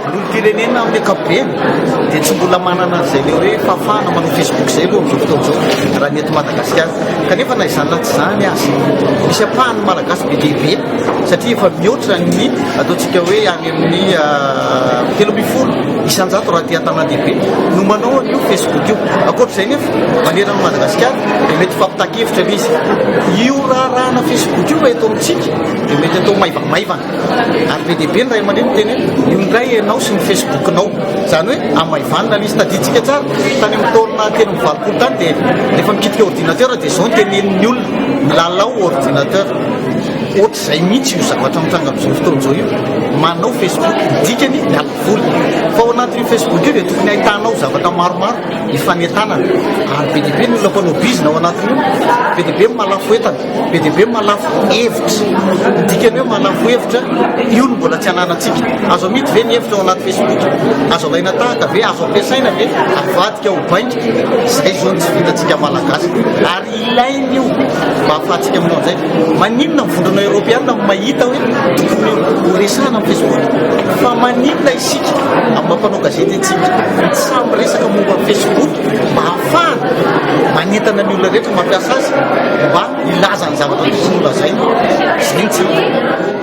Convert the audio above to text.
Ny olom-pirenena amin'ny ankapobeny dia tsy mbola manana an'izay ilay hoe fahafahana manao Facebook izay aloha amin'izao fotoana izao raha ny eto Madagasikara. Kanefa na izany na tsy izany aza, misy ampahany Malagasy be dia be satria efa mihoatra ny ataontsika hoe any amin'ny 13% raha aty an-tanàn-dehibe no manao an'io Facebook io. Ankoatra izay nefa, manerana an'i Madagasikara dia mety fampitan-kevitra ilay izy. Io raharahana Facebook io raha eto amintsika dia mety atao maivamaivana. Ary be dia be ny ray aman-dreny miteny hoe io indray ianao sy ny Facebook-nao. Izany hoe hamaivanina ilay izy. Tadidintsika tsara, tany amin'ny taona 83 tany dia rehefa mikitika ordinateur dia izao no tenenin'ny olona, milalao ordinateur. Ohatr'izay mihitsy io zavatra mitranga amin'izao fotoana izao io. Manao Facebook, ny dikany miala voly. Fa ao anatin'io Facebook io dia tokony ahitanao zavatra maromaro ifanentanana. Ary be dia be ny olona mpanao bizina ao anatin'io, be dia be ny mahalafo entana. Be dia be mahalafo hevitra. Ny dikany hoe mahalafo hevitra, io no mbola tsy ananantsika. Azo amidy ve ny hevitra ao anaty Facebook? Azo alaina tahaka ve? Azo ampiasaina ve? Avadika ho bainga? Izay izao no tsy vitantsika Malagasy. Ary ilaina io mba ahafahantsika manao an'izay. Maninona ny vondrona Eoropeana no mahita hoe tokony ho resahana amin'ny Facebook? Fa maninona isika amin'ny maha mpanao gazety antsika tsy sahy miresaka momba ny Facebook? mba hahafahana manentana ny olona rehetra mampiasa azy mba hilaza ny zavatra tokony holazainy. Izay no tsy hita.